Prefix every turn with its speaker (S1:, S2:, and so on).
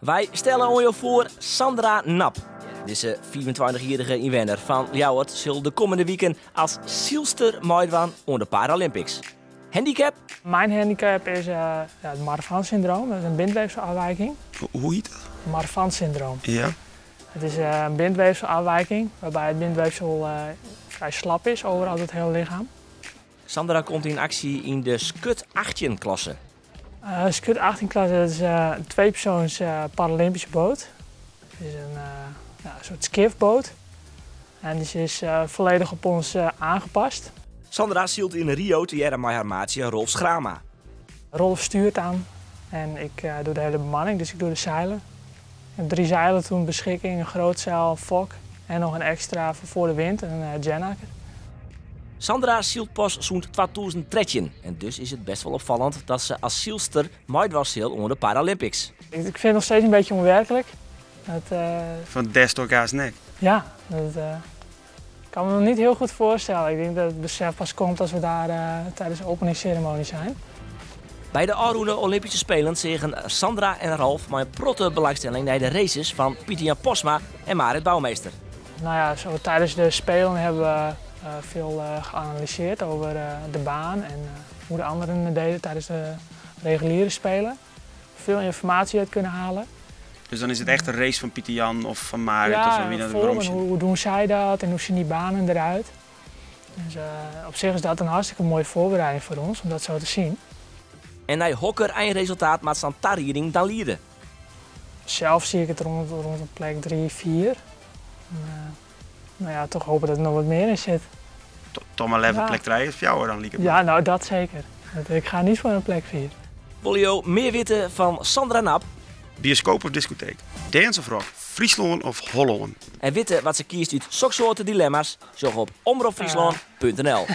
S1: Wy stelle oan jo foar Sandra Nap. Dizze 25-jierrige ynwenner fan Ljouwert sil de kommende wiken as sylster meidwaan oan de Paralympics. Handicap?
S2: Mijn handicap is ja, het Marfan-syndroom. Dat is een bindweefselafwijking.
S3: Hoe heet dat?
S2: Marfan-syndroom.
S3: Ja.
S2: Het is een bindweefselafwijking waarbij het bindweefsel vrij slap is overal het hele lichaam.
S1: Sandra komt yn aksje yn de Skut 18 klasse.
S2: Skut 18 klasse, dat is een tweepersoons Paralympische boot. Het is een, ja, een soort skiffboot. En die is volledig op ons aangepast.
S1: Sandra sylt yn Rio tegearre mei har maatsje Rolf Schrama.
S2: Rolf stuurt aan en ik doe de hele bemanning, dus ik doe de zeilen. Ik heb 3 zeilen toen beschikking, een grootzeil, een fok en nog een extra voor de wind, een gennaker.
S1: Sandra sylt pas sûnt 2013 en dus is it best wol opfallend dat se as sylster meidwaan sil oan de Paralympics.
S2: Ik vind het nog steeds een beetje onwerkelijk. Dat,
S3: Van des nek?
S2: Ja, dat kan me nog niet heel goed voorstellen. Ik denk dat het besef pas komt als we daar tijdens de openingsceremonie zijn.
S1: By de ôfrûne Olympyske Spelen seagen Sandra en Ralf mei in protte belangstelling nei de races fan Pieter-Jan Postma en Marit Bouwmeester.
S2: Nou ja, zo tijdens de Spelen hebben we veel geanalyseerd over de baan en hoe de anderen het deden tijdens de reguliere Spelen. Veel informatie uit kunnen halen.
S3: Dus dan is it echt een race fan Pieter-Jan of fan Marit
S2: Ja,
S3: of fan wie dan
S2: volgen.
S3: werom
S2: Hoe doen zij dat en hoe zien die banen eruit? Dus op zich is dat een hartstikke mooie voorbereiding voor ons om dat zo te zien.
S1: En nei hokker eindresultaat moat sa'n tarieding dan liede?
S2: Zelf zie ik het rond de plek 3, 4. En, nou ja, toch hopen dat er nog wat meer in zit.
S3: Toch maar even plek 3 of jou dan liek het
S2: Ja,
S3: maar.
S2: nou dat zeker. Ik ga niet voor een plek 4.
S1: Wolle jo mear witte fan Sandra Nap?
S3: Bioskoop of diskoteek? Dance of rock? Fryslân of Hollân?
S1: En witte wat se kiest út soksoarte dilemma's? Sjoch op omropfryslân.nl.